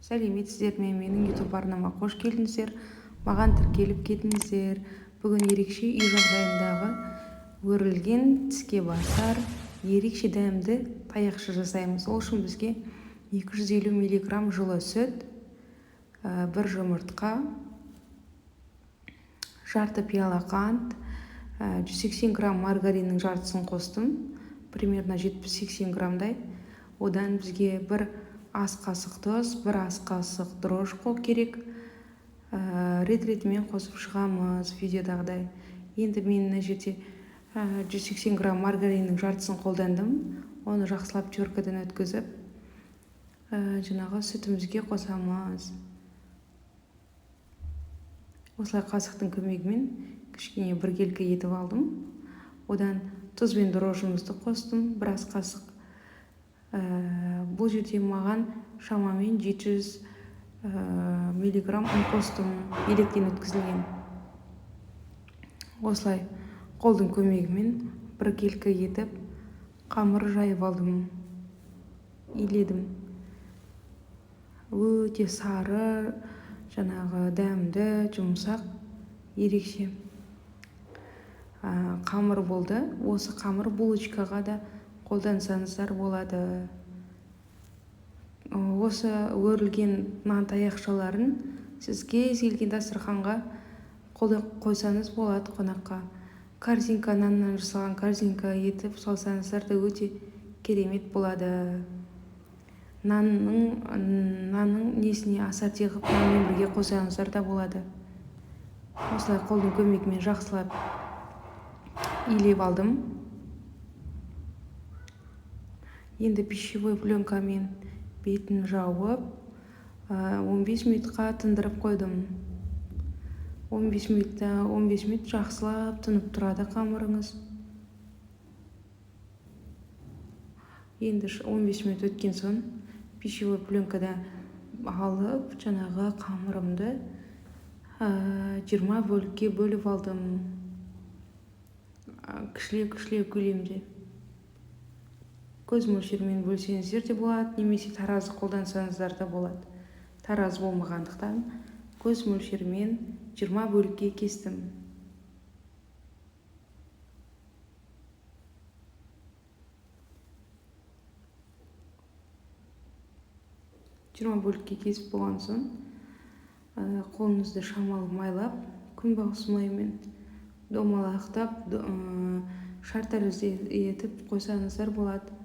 Сәлеметсіздер ме? Менің YouTube арнама қош келдіңіздер. Маған тіркеліп кетіңіздер. Бүгін ерекше үй жағдайындағы өрілген, тіске басар, ерекше дәмді таяқша жасаймыз. Ол үшін бізге 250 миллиграмм жылы сүт, бір жұмыртқа, жарты пиала қант, 180 грамм маргариннің жартысын қостым, примерно 70-80 граммдай. Одан бізге бір ас қасық тұз, бір ас қасық дрожжи керек. Рет-ретімен қосып шығамыз видеодағыдай. Енді мен мына жерде 180 грамм маргариннің жартысын қолдандым. Оны жақсылап теркадан өткізіп, жаңағы сүтімізге қосамыз. Осылай қасықтың көмегімен кішкене біркелкі етіп алдым. Одан тұз бен дрожжымызды қостым, бір ас қасық. Бұл жерде маған шамамен 700 миллиграмм ұн қостым, електен өткізілген. Осылай қолдың көмегімен біркелкі етіп қамыр жайып алдым, иледім. Өте сары, жаңағы дәмді, жұмсақ, ерекше қамыр болды. Осы қамыр булочкаға да қолдансаңыздар болады. Осы өрілген нан таяқшаларын сіз кез келген дастарханға қойсаңыз болады қонаққа. Корзинка, наннан жасалған корзинка етіп салсаңыздар да өте керемет болады. Нанның несіне ассорти қылып нанмен бірге қойсаңыздар да болады. Осылай қолдың көмегімен жақсылап илеп алдым. Енді пищевой пленкамен бетін жауып, 15 минутқа тындырып қойдым. 15 минутта, 15 минут жақсылап тынып тұрады қамырыңыз. Енді 15 минут өткен соң пищевой пленкада алып, жаңағы қамырымды 20 бөлікке бөліп алдым. Кішілеу-кішілеу көлемде. Көз мөлшерімен бөлсеңіздер де болады, немесе таразы қолдансаңыздар да болады. Таразы болмағандықтан көз мөлшерімен 20 бөлікке кестім. 20 бөлікке кесіп болған соң, қолыңызды шамалы майлап, күнбағыс майымен домалақтап, шар тәрізді етіп қойсаңыздар болады.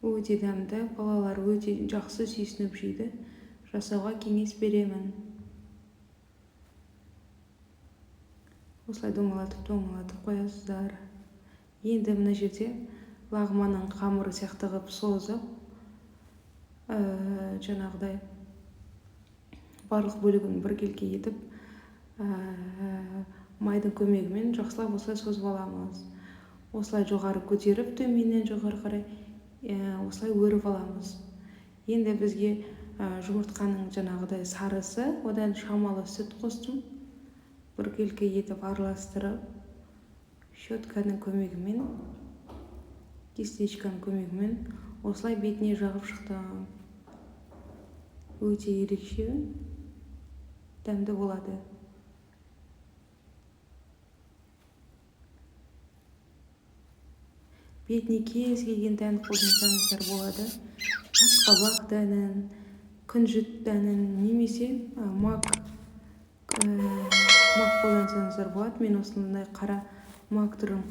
Өте дәмді, балалар өте жақсы сүйсініп жейді. Жасауға кеңес беремін. Осылай домалатып-домалатып қоясыздар. Енді мына жерде лағманның қамыры сияқты қылып созып, жаңағыдай барлық бөлігін біркелкі етіп, майдың көмегімен жақсылап осылай созып аламыз. Осылай жоғары көтеріп, төменнен жоғары қарай, осылай өріп аламыз. Енді бізге жұмыртқаның жаңағыдай сарысы, одан шамалы сүт қостым. Біркелкі етіп араластырып, щетканың көмегімен, кисточканың көмегімен осылай бетіне жағып шықтым. Өте ерекше дәмді болады. Бетіне кез келген дән қолдансаңыздар болады. Асқабақ дәнін, күнжіт дәнін, немесе мак қолдансаңыздар болады. Мен осындай қара мак түрін